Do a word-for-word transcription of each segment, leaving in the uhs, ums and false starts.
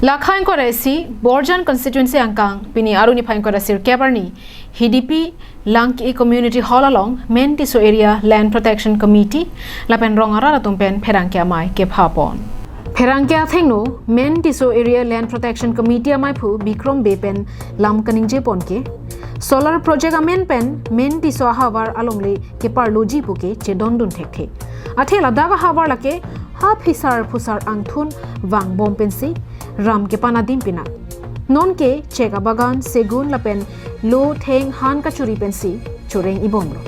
Lakha ingkoi ra isi Borjan constituency angkang pini Arni phai ingkoi ra sirkep arni Hidipi Langki Community Hall along Men Tisso Area Land Protection Committee lapen rong arat atum pen pherangke amei kepha pon. Pherangke athengno Men Tisso Area Land Protection Committee ameiphu Bikrom Bey pen lam kaningje pon ke solar project amen pen Men Tisso ahavar alongle keparloji pu ke chedondun thekthe. Athe ladak ahavar lake ha phisar phusar angthun vangbom pensi ram kepan adim pinak. Non ke chek abagan, segun lapen lo theng han kachuri pensi choreng ibomlo.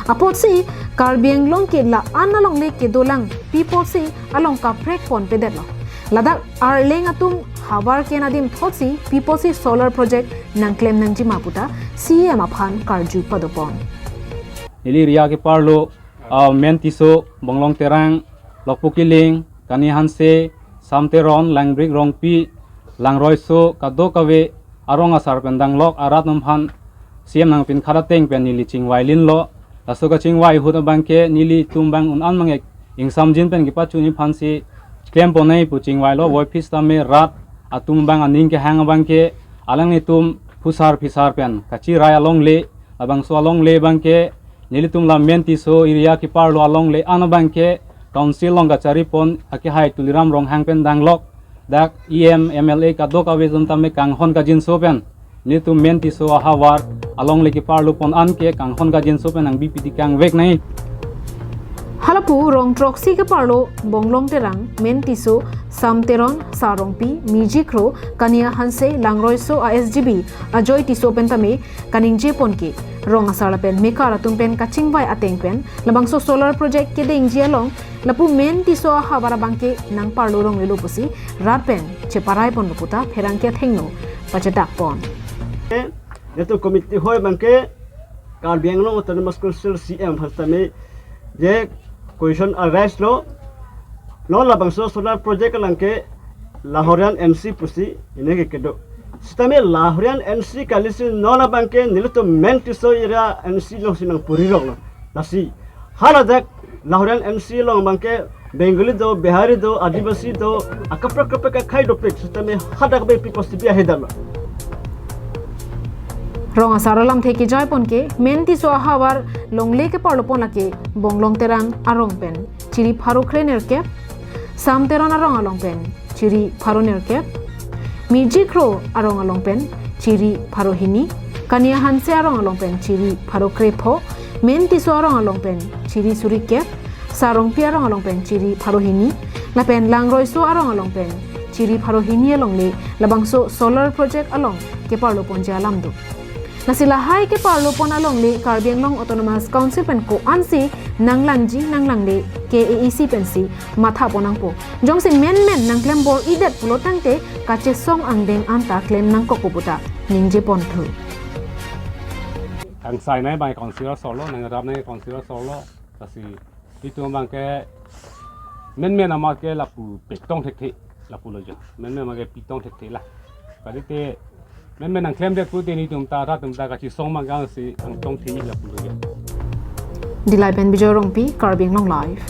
Apotsi Karbi Anglong ke la-an alongle kedolang pi apotsi along kaprek ponpedetlo. Ladak Arleng atum havar ke-en adim thotsi pi apotsi solar project nangklem nangjima puta C E M aphan karju padopon. Neli area keparlo, ah, Men Tisso, Bonglong Terang, Lokpo Killing, Kania Hanse, Sam Teron, Langbrik Rongpi, Langroiso, kadokave arong asar pen danglok arat atum aphan C E M nangpinkhat ateng pen neli chingvai linlo. Laso kachingvai ahut abang ke nelitum abang un-an abang ke ingsamjin pen kepachunji aphansi klem ponnoi pu chingvailo. Voiphit tame rat atum abang aning kehang abang ke alanglitum phusar phisar pen kachirai alongle, labangso alongle abang ke nelitum la Men Tisso area keparlo alongle an abang ke council along kachari pon akehai Tuliram Ronghang pen danglok, dak E M, M L A kadokave atum tame kanghon kangjinso pen nelitum Men Tisso ahavar alongle keparlo pon an ke kanghon kangjinso pen nangbi piti kangvek nai. Halapu rong throksi keparlo Bonglong Terang, Men Tisso, Sam Teron, Sa Rongpi, Mirjikro, Kania Hanse, Langroiso a S G B Ajoy Tisso pen tame kaningje pon ke rong asar lapen mekar atum pen kachingvai ateng pen labangso solar project kedengji along lapu Men Tisso ahavar abang ke nangparlo longlelo pusi rat pen cheparai ponlo puta pherangke athengno pachetak pon. Nelitum committee hoi abang ke Karbi Anglong Autonomous Council C E M aphan tame je question arise lo, non labangso solar project alang ke Lahorian N C pusi ine ke kedo. Sitame Lahorian N C kalisi non abang ke nelitum Men Tisso area N C alongsi nangpuriroklo. Lasi haladak Lahorian N C along abang ke Bengali do, Bihari do, Adivasi do, akaprek kaprek akhei dopik, sitame hadak be pi apotsi bi ahedalo. Rong asar alamthe kejai pon ke Men Tisso ahavar longle keparlo pon lake Bonglong Terang arong pen chiri pharo krenerkep, Sam Teron arong along pen chiri pharo nerkep, Mirjikro arong along pen chiri pharo hini, Kania Hanse arong along pen chiri pharo krepho, Men Tisso arong along pen chiri surikep, Sa Rongpi arong along pen chiri pharo hini, lapen Langroiso arong along pen chiri pharo hini alongle labangso solar project along keparlo ponji alam do. Lasi lahai keparlo pon alongle Karbi Anglong Autonomous Council pen ko-ansi nanglangji nanglangle K A A C pensi matha pon nangpo. Jongsi menmen nangklem bor-idet pulo tangte kachesong angdeng anta klem nangkokpo puta ningje ponthu. Kangsai nai bai council asor lo, nangrap nai council asor lo, lasi itum abang ke menmen amat ke lapu petong thekthe, lapu lo jo. Menmen amat ke pitong thekthe la. Kadite menmen nangklemdet pute nelitum ta, rat atum ta kachesong abang ke si angtong the lapu lo jo. Dillai pen Bijoy Rongpi, Karbi Anglong Live.